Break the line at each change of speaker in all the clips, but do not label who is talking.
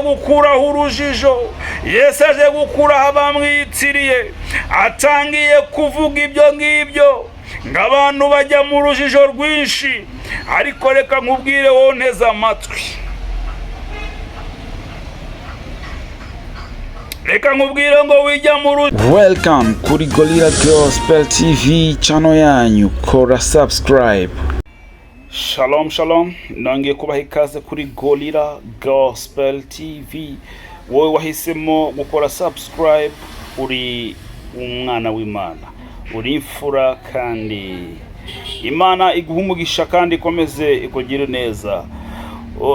Gukuraho urujijo, Yesu aje gukuraho abamwitiriye. Atangiye kuvuga ibyo ngibyo ngo abantu bajya mu rujijo rwinshi. Ariko reka nkubwire, wowe nteze amatwi, reka nkubwire ngo wijya mu rujijo.
Welcome kuri Gorilla Gospel TV channel yanyu, kora subscribe.
Shalom shalom, nongeye kubaha ikaze kuri Gorilla Gospel TV. Wowe wahisemo gukora subscribe, uri umwana w'Imana, uri imfura, kandi Imana iguha umugisha kandi ikomeze ikugire neza.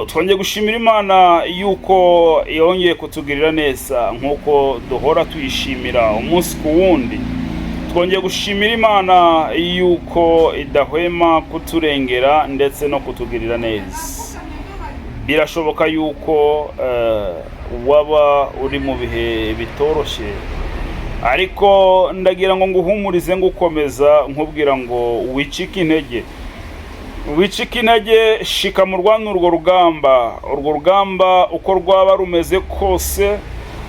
Twongeye gushimira Imana yuko yongeye kutugirira neza nk'uko duhora tuyishimira umunsi ku wundi. Twongeye gushimira Imana yuko idahwema kuturengera ndetse no kutugirira neza. Birashoboka yuko waba uri mu bihe bitoroshye, ariko ndagira ngo nguhumurize, ngukomeza, nkubwira ngo wicike intege, wicike intege, shika mu rwanda urwo rugamba. Urwo rugamba uko rwaba rumeze kose,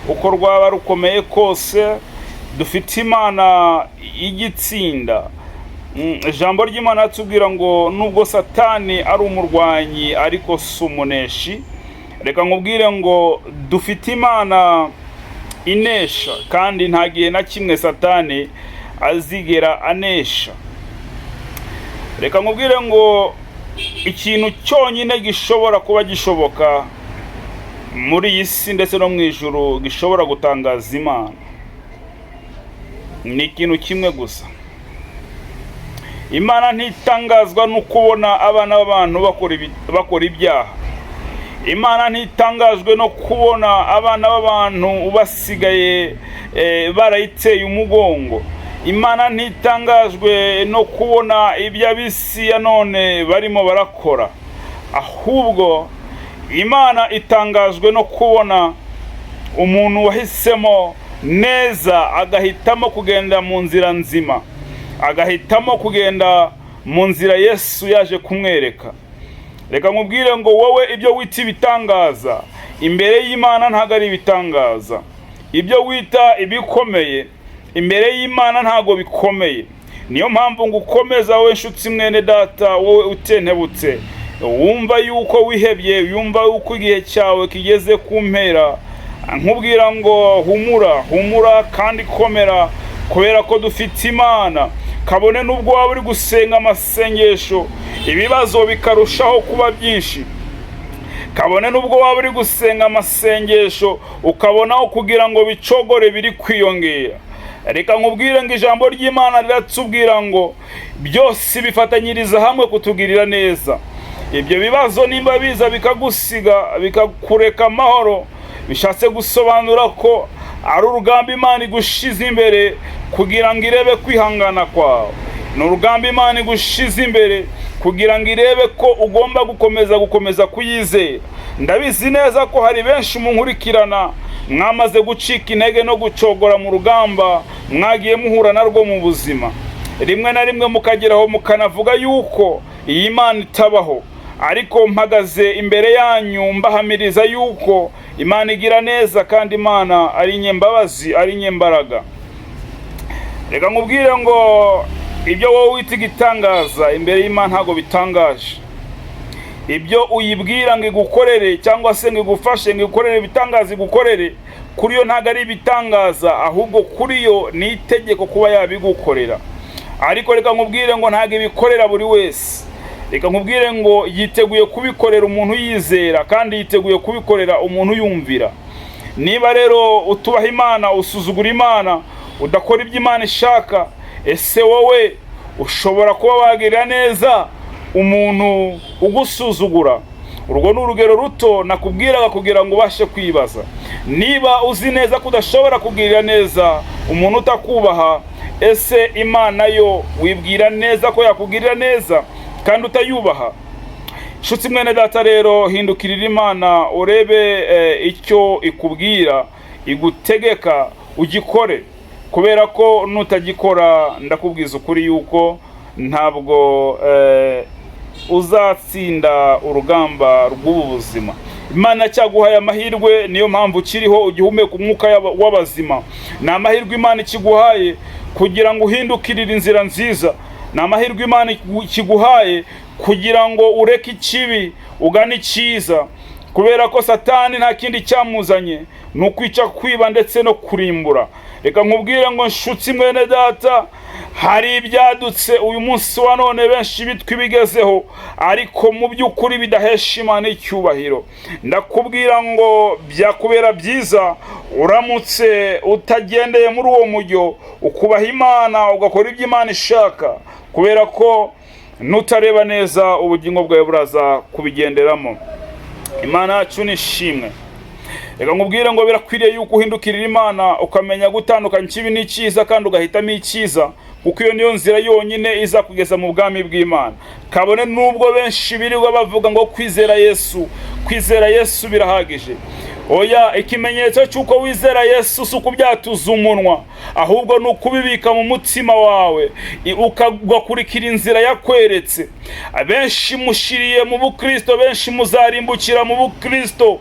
uko rwaba rukomeye kose, dufite Imana y'igitsinda. Ijambo ry'Imana ratubwira ngo nubwo Satani ari umurwanyi, ariko si umuneshi. Reka nkubwire ngo dufite Imana inesha, kandi nta gihe na kimwe Satani azigera anesha. Reka nkubwire ngo ikintu cyonyine gishobora kuba gishoboka muri iyi si ndetse no mu ijuru gishobora gutangaza Imana ni ikintu kimwe gusa. Imana ntitangazwa no kubona abana b'abantu bakora ibyaha. Imana ntitangajwe no kubona abana b'abantu basigaye barayiteye umugongo. Imana ntitangajwe no kubona ibyo ab'isi ya none barimo barakora. Ahubwo Imana itangajwe no kubona umuntu wahisemo neza, agahitamo kugenda mu nzira nzima, agahitamo kugenda mu nzira Yesu yaje kumwereka. Reka nkubwire ngo wowe ibyo wita ibitangaza, imbere y'Imana ntabwo ari ibitangaza. Ibyo wita ibikomeye, imbere y'Imana ntabwo bikomeye. Niyo mpamvu ngo ukomeza, wowe nshuti mwene data, wowe utentebutse, wumva yuko wihebye, yumva yuko igihe cyawe kigeze ku mpera, nkubwira ngo humura, humura kandi komera, kubera ko dufite Imana. Kabone n'ubwo waba uri gusenga amasengesho, ibibazo bikarushaho kuba byinshi, kabone n'ubwo waba uri gusenga amasengesho ukabonaho kugira ngo bicogore biri kwiyongera, reka nkubwire ngo ijambo ry'Imana riratubwira ngo byose bifatanyiriza hamwe kutugirira neza. Ibyo bibazo nimba biza bikagusiga, bikakureka amahoro, bishatse gusobanura ko ari urugamba Imana igushize imbere kugira ngo irebe kwihangana kwawe. Ni urugamba Imana igushize imbere kugira ngo irebe ko ugomba gukomeza kuyizera. Ndabizi neza ko hari benshi mu nkurikirana mwamaze gucika intege no gucogora mu rugamba mwagiye muhura narwo mu buzima, rimwe na rimwe mukageraho mukanavuga yuko iyi Mana itabaho. Ariko mpagaze imbere yanyu mbahamiriza yuko Imana igira neza, kandi Imana ari inyembabazi, ari inyembaraga. Reka nkubwire ngo ibyo wowe wita igitangaza, imbere y'Imana ntabwo bitangaje. Ibyo uyibwira ngo igukorere, cyangwa se ngo igufashe, ngo igukorere ibitangaza, igukorere, kuri yo ntabwo ari ibitangaza, ahubwo kuri yo ni itegeko kuba yabigukorera. Ariko reka nkubwire ngo ntabwo ibikorera buri wese. Reka nkubwire ngo yiteguye kubikorera umuntu yizera, kandi yiteguye kubikorera umuntu yumvira. Niba rero utubaha Imana, usuzugura Imana, udakora ibyo Imana ishaka, ese wowe ushobora kuba wagirira neza umuntu ugusuzugura? Urwo ni urugero ruto nakubwiraga kugira ngo ubashe kwibaza. Niba uzi neza ko udashobora kugirira neza umuntu utakubaha, ese Imana yo wibwira neza ko yakugirira neza kandi utayubaha? Nshuti mwene data, rero hindukirira Imana, urebe icyo ikubwira, igutegeka, ugikore, kubera ko nutagikora, ndakubwiza ukuri yuko ntabwo uzatsinda urugamba rw'ubu buzima. Imana cyaguhaye amahirwe, niyo mpamvu ukiriho, ugihumeka umwuka w'abazima. Ni amahirwe Imana ikiguhaye kugira ngo uhindukirire inzira nziza. Ni amahirwe Imana ikiguhaye kugira ngo ureke ikibi ugane icyiza, kubera ko Satani nta kindi cyamuzanye, ni ukwica, kwiba ndetse no kurimbura. Reka nkubwire ngo nshuti mwene data, hari ibyadutse uyu munsi wa none benshi bitwa ibigezeho, ariko mu by'ukuri bidahesha Imana icyubahiro. Ndakubwira ngo byakubera byiza uramutse utagendeye muri uwo mujyo, ukubaha Imana, ugakora ibyo Imana ishaka, kubera ko nutareba neza ubugingo bwawe buraza kubigenderamo. Imana yacu ni ishimwe. Reka nkubwire ngo birakwiriye yuko uhindukirira Imana, ukamenya gutandukanya ikibi n'icyiza kandi ugahitamo icyiza, kuko iyo niyo nzira yonyine izakugeza mu bwami bw'Imana. Kabone n'ubwo benshi birirwa bavuga ngo kwizera Yesu, kwizera Yesu birahagije, oya. Ikimenyetso cy'uko wizera Yesu si ukubyatuza umunwa, ahubwo ni ukubibika mu mutima wawe, ugakurikira inzira yakweretse. Abenshi mushiriye mu bukristo, benshi muzarimbukira mu bukristo.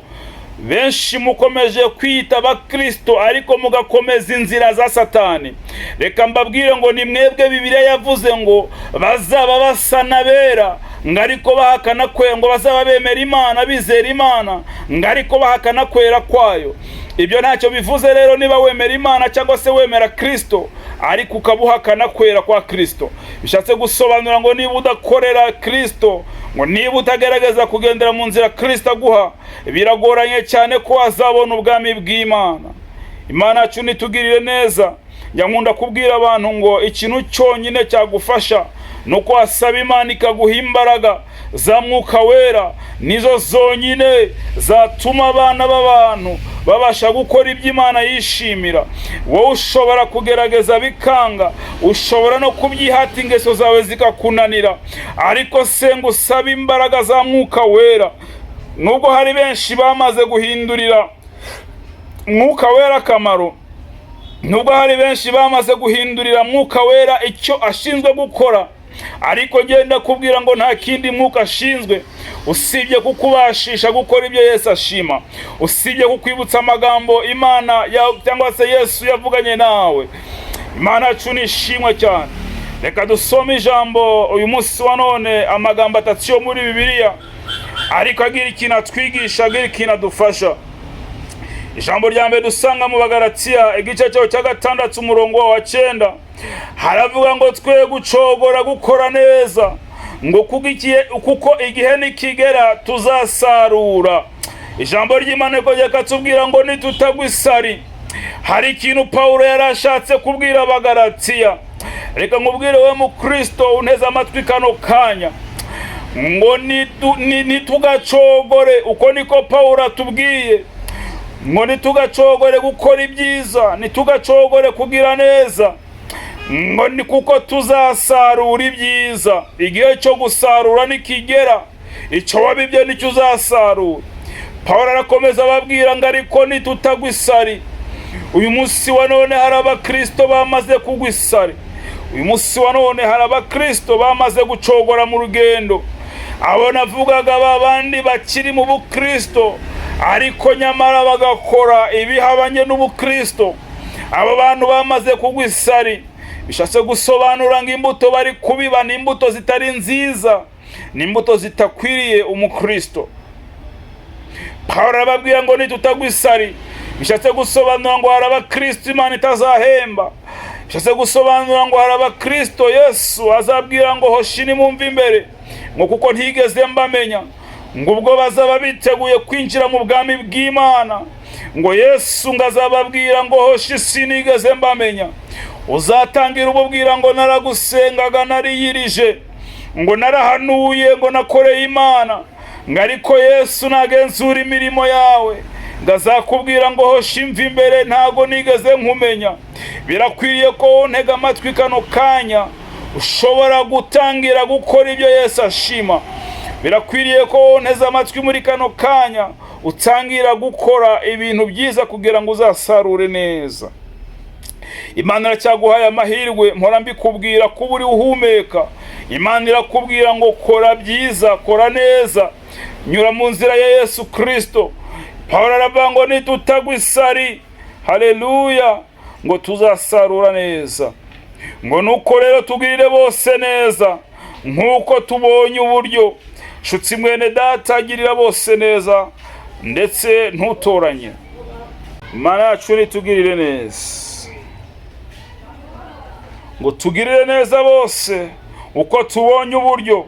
Benshi mukomeje kwita abakristo ariko mugakomeza inzira za Satani. Reka mbabwire ngo ni mwebwe Bibiliya yavuze ngo bazaba basa n'abera, ngo ariko bahakana kwe, ngo bazaba bemera Imana, bizera Imana, ngo ariko bahakana kwera kwayo. Ibyo ntacyo bivuze rero niba wemera Imana cyangwa se wemera Kristo ariko ukaba uhakana kwera kwa Kristo. Bishatse gusobanura ngo niba udakorera Kristo, ngo niba utagerageza kugendera mu nzira Kristo aguha, biragoranye cyane ko wazabona ubwami bw'Imana. Imana yacu nitugirire neza. Njya nkunda kubwira abantu ngo ikintu cyonyine cyagufasha ni uko wasaba Imana ikaguha imbaraga za Mwuka Wera. Nizo zonyine zatuma abana b'abantu babasha gukora ibyo Imana yishimira. Wowe ushobora kugerageza bikanga, ushobora no kubyihata, ingeso zawe zikakunanira, ariko senga usabe imbaraga za Mwuka Wera. Nubwo hari benshi bamaze guhindurira Mwuka Wera akamaro, nubwo hari benshi bamaze guhindurira Mwuka Wera icyo ashinzwe gukora, ariko genda kubwira ngo nta kindi Mwuka ashinzwe usibye kukubashisha gukora ibyo Yesu ashima, usibye kukwibutsa amagambo Imana cyangwa se Yesu yavuganye nawe. Imana yacu ni ishimwe cyane. Reka dusome ijambo uyu munsi wa none, amagambo atatu yo muri Bibiliya, ariko agira ikintu atwigisha, agira ikintu adufasha. Ijambo rya mbere dusanga mu Bagaratiya, igice cyaho cya 6, umurongo wa 9, haravuga ngo twe gucogora gukora neza, ngo kuko igihe nikigera tuzasarura. Ijambo ry'Imana rikongera tubwira ngo nitutagwa isari. Hari ikintu Pawulo yari ashatse kubwira Abagaratiya. Reka nkubwire we mukristo unteze amatwi kano kanya ngo ntitugacogore. Uko niko Pawulo atubwiye ngo ntitugacogore gukora ibyiza, ntitugacogore kugira neza, ngo ni kuko tuzasarura ibyiza. Igihe cyo gusarura nikigera, icyo wabibye nicyo uzasarura. Pawulo arakomeza ababwira ngo ariko nitutagwa isari. Uyu munsi wa none hari abakristo bamaze kugwa isari. Uyu munsi wa none hari abakristo bamaze gucogora mu rugendo. Abo navugaga, ba bandi bakiri mu bukristo ariko nyamara bagakora ibihabanye n'ubukristo, abo bantu bamaze kugwa isari. Bishatse gusobanura ngo imbuto bari kubiba ni imbuto zitari nziza, ni imbuto zitakwiriye umukristo. Pawulo arababwira ngo nitutagwa isari. Bishatse gusobanura ngo hari abakristo Imana itazahemba. Bishatse gusobanura ngo hari abakristo Yesu azabwira ngo hoshi, nimumve imbere, ngo kuko ntigeze mbamenya. Ngo ubwo bazaba biteguye kwinjira mu bwami bw'Imana, ngo Yesu ngo azababwira ngo hoshi, sinigeze mbamenya. Uzatangira ububwira ngo naragusengaga, nariyirije, ngo narahanuye, ngo nakoreye Imana, ngo ariko Yesu nagenzura imirimo yawe ngo azakubwira ngo hoshi, imva imbere, ntago nigeze nkumenya. Birakwiriye ko untega amatwi kano kanya ushobora gutangira gukora ibyo Yesu ashima. Birakwiriye ko unteze amatwi muri kano kanya utangira gukora ibintu byiza kugira ngo uzasarure neza. Imana iracyaguhaye amahirwe. Mpora mbikubwira, kuba uri uhumeka. Imana irakubwira ngo kora byiza, kora neza, nyura mu nzira ya Yesu Kirisito. Pawulo aravuga ngo nitutagwa isari, haleluya, ngo tuzasarura neza. Ngo nuko rero tugirire bose neza nk'uko tubonye uburyo. Nshuti mwene data, girira bose neza ndetse ntutoranye. Imana yacu nitugirire neza, ngo tugirire neza bose uko tubonye uburyo.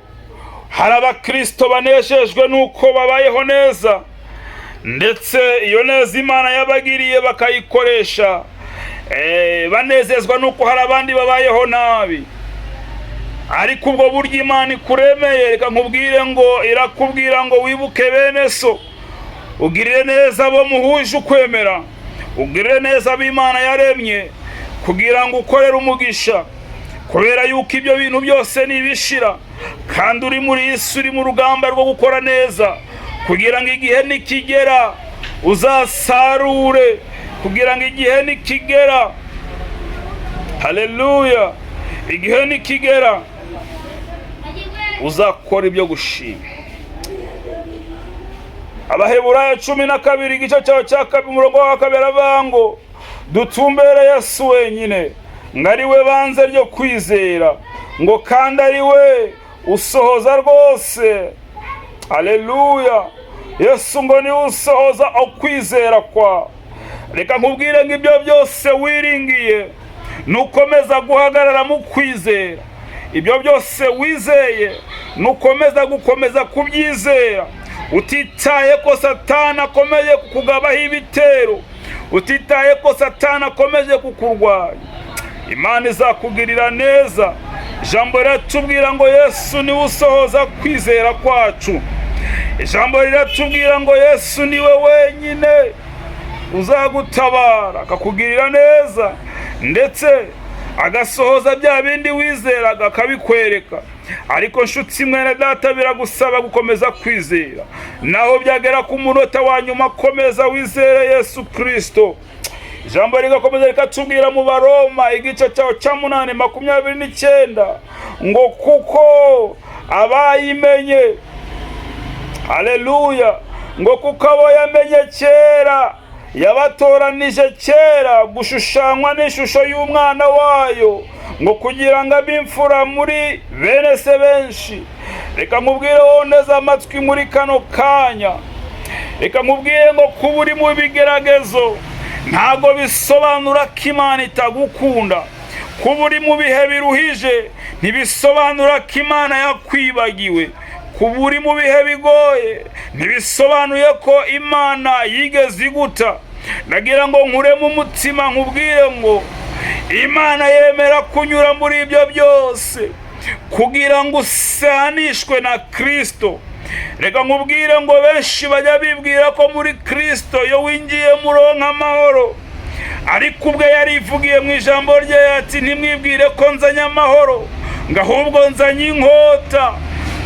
Hari abakirisito banejejwe n'uko babayeho neza, ndetse iyo neza Imana yabagiriye bakayikoresha, banezezwa n'uko hari abandi babayeho nabi. Ariko ubwo buryo Imana ikuremeye, reka nkubwire ngo irakubwira ngo wibuke bene so, ugirire neza abo muhuje ukwemera, ugirire neza abo Imana yaremye, kugira ngo ukorere umugisha, kubera yuko ibyo bintu byose nibishira, kandi uri muri iyi si, uri mu rugamba rwo gukora neza, kugira ngo igihe nikigera uzasarure, kugira ngo igihe nikigera, haleluya, igihe nikigera uzakora ibyo gushima. Abaheburayo 12, igice cyawe cya kabiri, umurongo wa kabiri, aravuga ngo dutumbere Yesu wenyine, ngo ari we banze ryo kwizera, ngo kandi ari we usohoza rwose. Haleluya! Yesu ngo niwe usohoza ukwizera kwawe. Reka nkubwire ngo ibyo byose wiringiye, nukomeza guhagarara mu kwizera, ibyo byose wizeye, nukomeza gukomeza kubyizera, utitaye ko Satani akomeje kukugabaho ibitero, utitaye ko Satani akomeje kukurwanya, Imana izakugirira neza. Ijambo riratubwira ngo Yesu niwe usohoza kwizera kwacu. Ijambo riratubwira ngo Yesu niwe wenyine uzagutabara, akakugirira neza, ndetse agasohoza bya bindi wizeraga, akabikwereka. Ariko nshuti mwene data, biragusaba gukomeza kwizera, naho byagera ku munota wa nyuma, komeza wizere Yesu Kirisito. Ijambo rigakomeza rikatubwira mu Baroma, igice cyaho cya 8, 29, ngo kuko abayimenye, haleluya, ngo kuko abo yamenye kera, yabatoranije kera gushushanywa n'ishusho y'umwana wayo, ngo kugira ngo abe imfura muri bene se benshi. Reka nkubwire wowe neza amatwi muri kano kanya, reka nkubwire ngo kuba uri mu bigeragezo ntabwo bisobanura ko Imana itagukunda. Kuba uri mu bihe biruhije ntibisobanura ko Imana yakwibagiwe. Kuba uri mu bihe bigoye ntibisobanuye ko Imana yigeze iguta. Ndagira ngo nkuremo umutima, nkubwire ngo Imana yemera kunyura muri ibyo byose kugira ngo usanishwe na Kirisito. Reka nkubwire ngo benshi bajya bibwira ko muri Kirisito iyo winjiye muronka amahoro, ariko ubwe yarivugiye mu ijambo rye ati: "Ntimwibwire ko nzanye amahoro, ngo ahubwo nzanye inkota,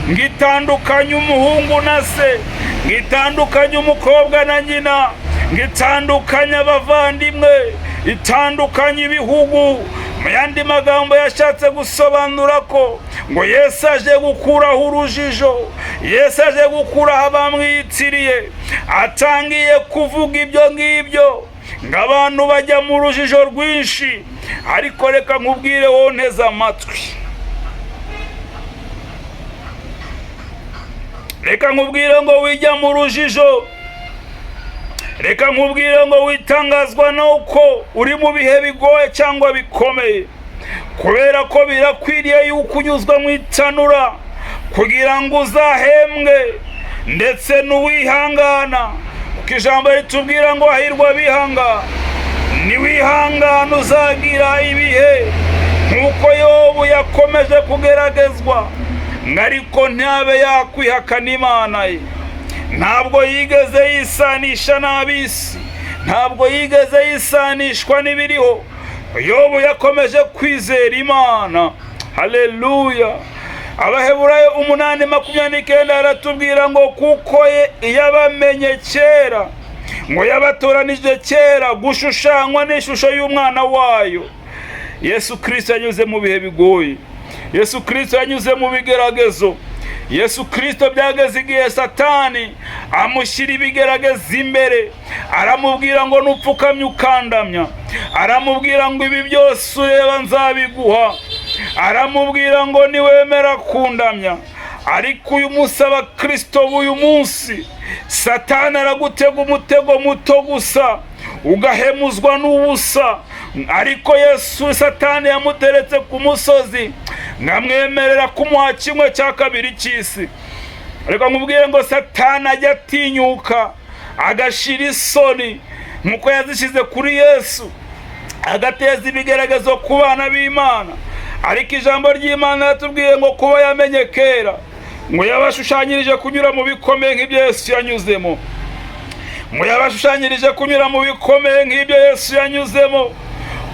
ngo itandukanye umuhungu na se, ngo itandukanye umukobwa na nyina, ngo itandukanye abavandimwe, itandukanye ibihugu." Mu yandi magambo, yashatse gusobanura ko ngo Yesu aje gukuraho urujijo, Yesu aje gukuraho abamwitiriye. Atangiye kuvuga ibyo ngibyo, ngo abantu bajya mu rujijo rwinshi. Ariko reka nkubwire wowe nteze amatwi, reka nkubwire ngo wijya mu rujijo, reka nkubwire ngo witangazwa nuko uri mu bihe bigoye cyangwa bikomeye, kubera ko birakwiriye yuko unyuzwa mu itanura kugira ngo uzahembwe, ndetse n'uwihangana, kuko ijambo ritubwira ngo hahirwa abihangana. Niwihangana uzagira ibihe nk'uko Yobu yakomeje kugeragezwa, ngo ariko ntabe yakwihakana Imana ye. Ntabwo yigeze yisanisha n'ab'isi, ntabwo yigeze yisanishwa n'ibiriho. Yobu yakomeje kwizera Imana. Haleluya! Abaheburayo 8:29 aratubwira ngo kuko yabamenye kera, ngo yabatoranije kera gushushanywa n'ishusho y'umwana wayo. Yesu Kirisito yanyuze mu bihe bigoye. Yesu Kirisito yanyuze mu bigeragezo. Yesu Kirisito byageze igihe Satani amushyira ibigeragezo imbere, aramubwira ngo nupfukamye ukandamya, aramubwira ngo ibi byose ureba nzabiguha, aramubwira ngo niwemera kundamya. Ariko uyu munsi, abakirisito b'uyu munsi, Satani aragutega umutego muto gusa ugahemuzwa n'ubusa. Ariko Yesu, Satani yamuteretse ku musozi nkamwemerera kumuha kimwe cya kabiri cy'isi. Reka nkubwire ngo Satani ajya atinyuka agashira isoni nk'uko yazishyize kuri Yesu, agateza ibigeragezo ku bana b'Imana. Ariko ijambo ry'Imana yatubwiye ngo kuba yamenye kera, ngo yabashushanyirije kunyura mu bikomeye nk'ibyo Yesu yanyuzemo, ngo yabashushanyirije kunyura mu bikomeye nk'ibyo Yesu yanyuzemo,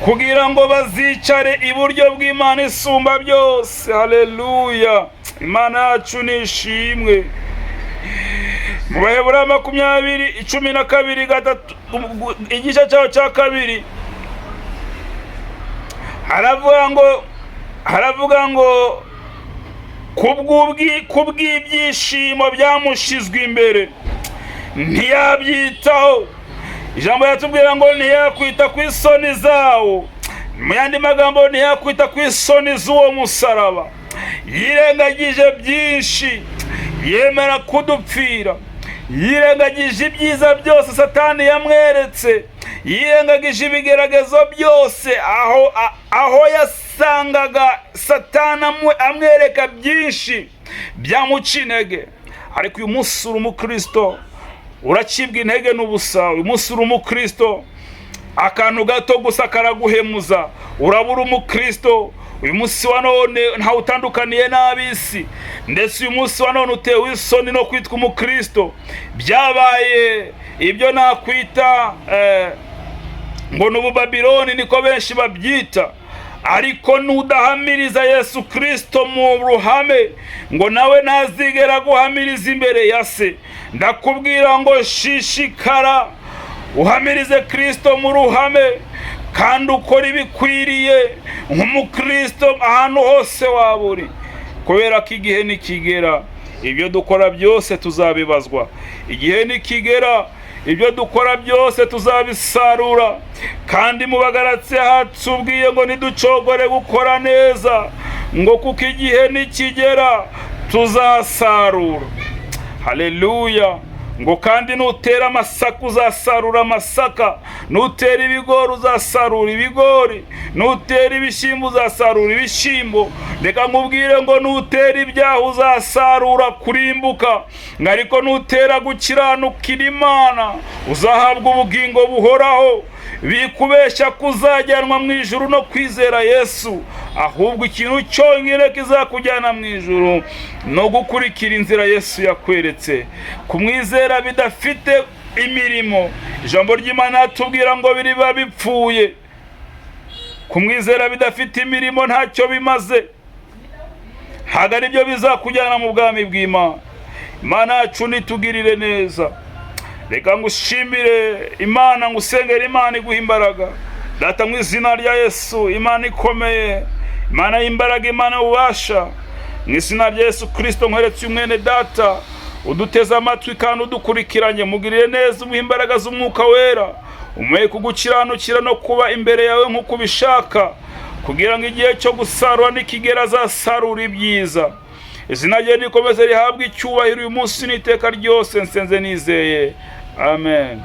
kugira ngo bazicare iburyo bw'Imana isumba byose. Haleluya, Imana yacu ni ishimwe. Mu Baheburayo 20:12, igice cyaho cya kabiri, haravuga ngo kubw'ibyishimo byamushyizwe imbere ntiyabyitaho. Ijambo yatubwira ngo ntiyakwita ku isoni zawo. Mu yandi magambo, ntiyakwita ku isoni z'uwo musaraba. Yirengagije byinshi, yemera kudupfira. Yirengagije ibyiza byose Satani yamweretse, yirengagije ibigeragezo byose aho yasangaga Satani amwereka byinshi byamuca intege. Ariko uyu munsi uri umukristo, uracibwa intege n'ubusa. Uyu munsi uri umukristo, akantu gato gusa karaguhemuza, urabura umukristo. Uyu munsi wa none ntawe utandukaniye n'ab'isi, ndetse uyu munsi wa none utewe isoni no kwitwa umukristo. Byabaye ibyo nakwita ngo ni ububabiloni, niko benshi babyita. Ariko nudahamiriza Yesu Kirisito mu ruhame, ngo nawe ntazigera guhamiriza imbere ya Se. Ndakubwira ngo shishikara uhamirize Kirisito mu ruhame, kandi ukora ibikwiriye nk'umukristo ahantu hose waba uri, kubera ko igihe nikigera ibyo dukora byose tuzabibazwa. Igihe nikigera ibyo dukora byose tuzabisarura. Kandi mu Bagalatsi hatubwiye ngo ntiducogore gukora neza, ngo kuko igihe nikigera tuzasarura. Haleluya. Ngo kandi nutera amasaka uzasarura amasaka, nutera ibigori uzasarura ibigori, nutera ibishyimbo uzasarura ibishyimbo. Reka nkubwire ngo nutera ibyaha uzasarura kurimbuka, ngo ariko nutera gukiranukira Imana uzahabwa ubugingo buhoraho. Bikubeshya kuzajyanwa mu ijuru no kwizera Yesu, ahubwo ikintu cyonyine kizakujyana mu ijuru no gukurikira inzira Yesu yakweretse. Kumwizera bidafite imirimo, ijambo ry'Imana yatubwira ngo biriba bipfuye. Kumwizera bidafite imirimo ntacyo bimaze, ntabwo ari byo bizakujyana mu bwami bw'Imana. Imana yacu nitugirire neza. Reka ngushimire Imana, ngusengere Imana iguha imbaraga. Data, mu izina rya Yesu, Imana ikomeye, Imana y'imbaraga, Imana y'ububasha, mu izina rya Yesu Kirisito, nkweretse uyu mwene data uduteze amatwi kandi udukurikiranye. Mugirire neza, umuhe imbaraga z'Umwuka Wera, umuhe kugukiranukira no kuba imbere yawe nk'uko ubishaka, kugira ngo igihe cyo gusarura nikigera azasarura ibyiza. Izina rye rikomeze rihabwe icyubahiro uyu munsi n'iteka ryose. Nsenze nizeye, amen.